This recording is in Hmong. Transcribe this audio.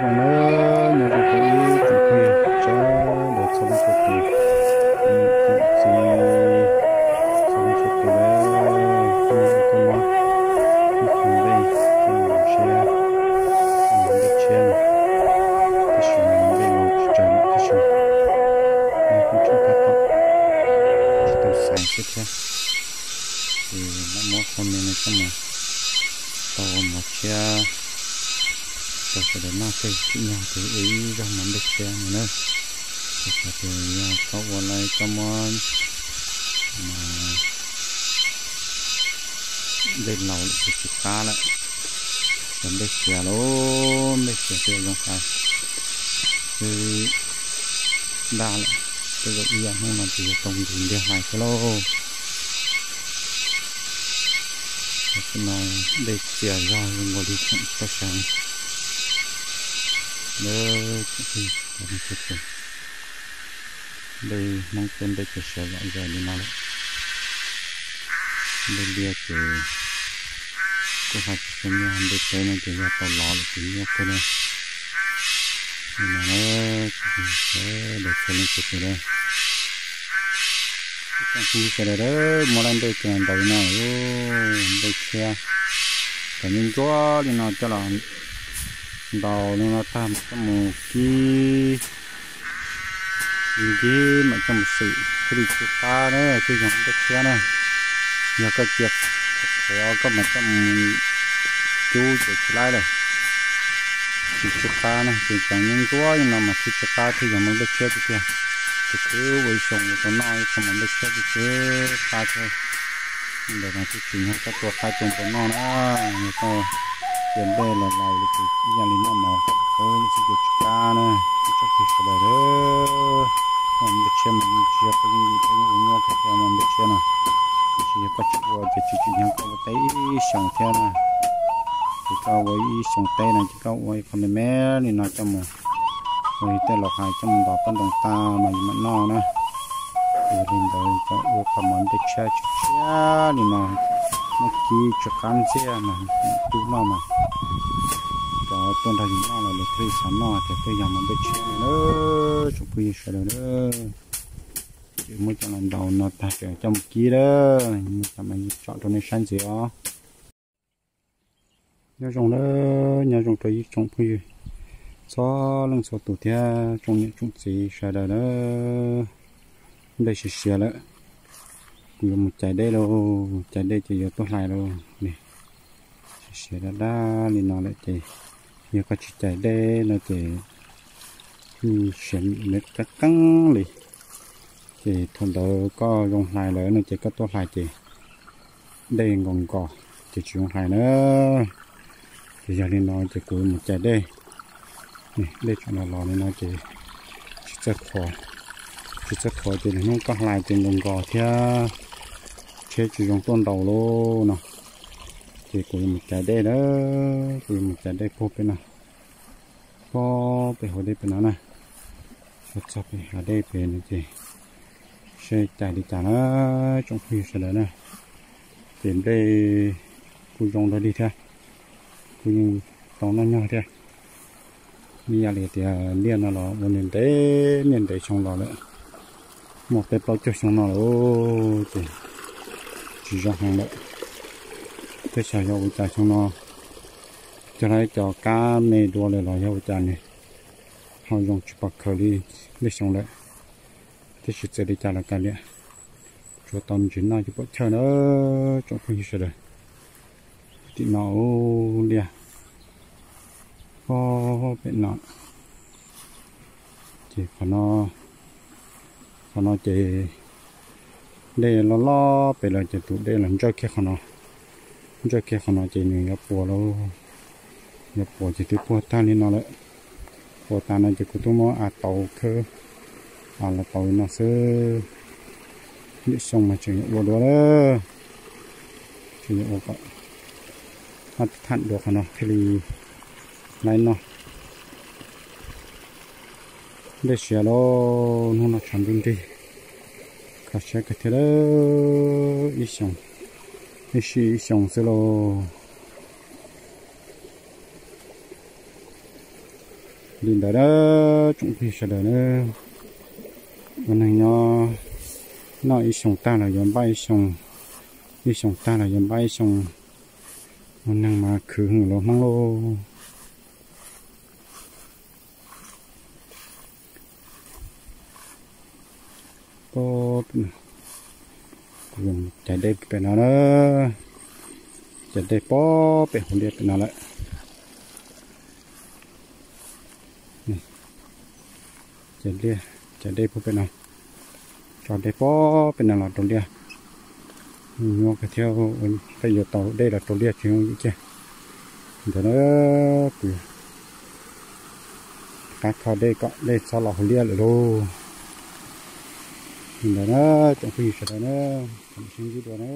Nyob zoo nawb, nyob zoo rau ib tsoom phooj ywg sawv daws txhua leej txhua tus, tsoom txiv txhua leej txhua tus, tuaj muab ib qho nplej coj los siab, nplej tshiab no, tab sis nplej los tsis tsawg lawm tab sis kuj tseem tab tom tsis tau xaiv xwb thiab. Ces mam muab qho me no coj mus tau mov tshiab rau sawv daws noj xwb, tsim nyog tias ua ib zaug mov nplej tshiab no na. Ces xav tias yog koj ua lawm koj muab nplej laus lawm ces tsis qab lawm, cov nplej siav lauj, nplej siav twb zoo hais, twb daj lawm, tej zaum ib yam hnub no ces yuav tau nqhis ntiag hlais xwb lauj. Tam sim no nplej txias zog zoo nkaus li tseem tau seev. Nplej Hmoob peb nplej ces siav zom zaws li no lawm. Nplej liaj ces kuj hais tsis tshua nyuaj, nplej teb no ces yog tau lov lawm ces nyuaj kawg li. Li no sawv daws txhua leej txhua tus lawm. Ib tsoom phooj ywg sawv daws, muab lawv nplej coj los ntaus li no, nplej tshiab, cov ntsuab ntsuab li no coj los ntaus li no tag mas coj mus kib, kib mam coj mus xwm thiaj li tsw qab na, twb yog nplej tshiab na. Yog koj cia qhuav koj mam coj mus cub ces tsis laib lawm, tsis tsw qab na. Ces cov ntsuab ntsuab li no mas thiaj tsw qab, thiaj yog nplej tshiab tiag tiag. Ces kwv ua ib xyoos yuav tau noj ib qho mov nplej tshiab tsw qab thiab. Ntawm no twb tsis yog koj tua qaib tua npua noj na, yog koj cia nplej los lais li ces ib yam li noj mov, lub sij hawm tsw qab na. Ib tsoom phooj ywg sawv daws, nplej tshiab mas tsis yog peb yeej ua nyuaj kawg thiab, nplej tshiab no, tab sis yog koj tsis ua ces tsis tsim nyog koj ua teb ib xyoos thiab na. Ces koj ua ib xyoos teb no ces koj ua ib qho me me li no coj mus, ua li tej laus hais coj mus ntos pob ntoo tas mas yus mam noj na. Ces yog li ntawd cov ua qho mov nplej tshiab tshiab li no, muab kib tsw qab ntxiag mas tub noj mas cov tuaj nrog yus noj los lawv thiaj li xav noj tias twb yog mov nplej tshiab no na, tsoom phooj ywg sawv daws na. Ces muab coj los ntaus no tag tseem coj mus kib lawm, muab coj mas tsom rau nej saib ntxiv os. Nyob zoo na, nyob zoo rau ib tsoom phooj ywg txhua leej txhua tus thiab tsoom niam tsoom txiv sawv daws na. Nplej siav siav lawm, kuv yuav mus cais dej lauj, cais dej ces yuav tuaj hlais lauj. Siav siav daj daj li no lawm ces yog koj tsis cais dej no ces siav qeeb qeeb li. Ces thaum ntawd koj zoo hlais lawm no ces koj tuaj hlais ces dej nkaus nkos ces tsis zoo hlais na. Ces yog li no ces kuv mus cais dej. Dej tseem los los li no ces tsis txawj qhuav, tsis txawj qhuav ces lwm hnub koj hlais ces nkaus nkos thiab tsheb tsis zoo tuaj ntaus lauj no. Ces kuv yuav mus cais dej na, kuv yuav mus cais dej puag pem no, puag pem hauv dej pem no na. Los txog pem hav dej pem no ces seb cais li cas na, tsoom phooj ywg sawv daws na. Ces nplej kuj zoo dog dig thiab, kuj yeej tau noj nyog thiab. Ib yam li tias liaj no los ua ntev ntev niaj ntev xyoo los lawm, muaj peb plaub caug xyoo no lawm ces tsis zoo heev lawm. Teb chaws yog ua cas xyoo no cog lawv cov kab me dua lawm los yog ua cas ne, ho zoo tsis pom khaws li lej xyoo lawm. Tiam sis txawm li cas los kav liam, tsuav tau me ntsis noj ces pom chaw na, tsoom phooj ywg sawv daws. Tim no ub liaj, pem no ces qhov no ces dej loj loj pem lawm ces tus dej los ntsawj kiag qhov no, ntsawj kiag qhov no ces nws yuav puas lauj, yuav puas ces twb puag tag li no lawm. Puas tas no ces kuv twb muab av tauv khawb, av los tauv li no xwb. Lwm xyoo mas tseem yuav ua dua lawm, tseem yuav ua kom haj tham dua qhov no thiaj li laib noj. Dej siav lauj, hnub no tshav ntuj nrig, kho siab kawg thiab lawm. Ib xyoos, ib sij ib xyoos xwb lauj. Li ntawd na, tsoom phooj ywg sawv daws na, ua neeg nyob noj ib xyoo tag los yuav npaj ib xyoo, ib xyoo tag los yuav npaj ib xyoo, ua neeg mas khwv hwv luag Hmoob lauj. Cais dej pem no na, cais dej pob pem hauv liaj pem no lawm. Cais dej, cais dej pem no, tso dej pob pem no los rau liaj. Nyuaj kawg thiab, peb yuav tau dej los rau liaj tsis yooj yim kiag. Ntawd na, kuv rov qab kho dej kom dej txhob los hauv liaj lawm lauj. Li ntawd na, tsoom phooj ywg sawv daws na, sib ntsib dua na.